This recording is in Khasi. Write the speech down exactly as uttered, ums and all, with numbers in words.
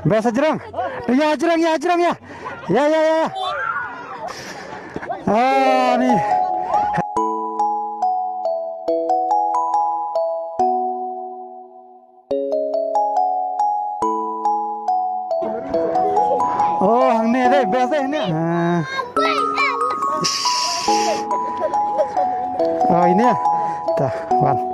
Best jrong. Ïa jrong, ïa jrong, ïa. Ïa, ïa, ïa. Ah, ni. Oh, hangne dei, best dei hangne. Ah. Oh, ini ya. Tah, wan.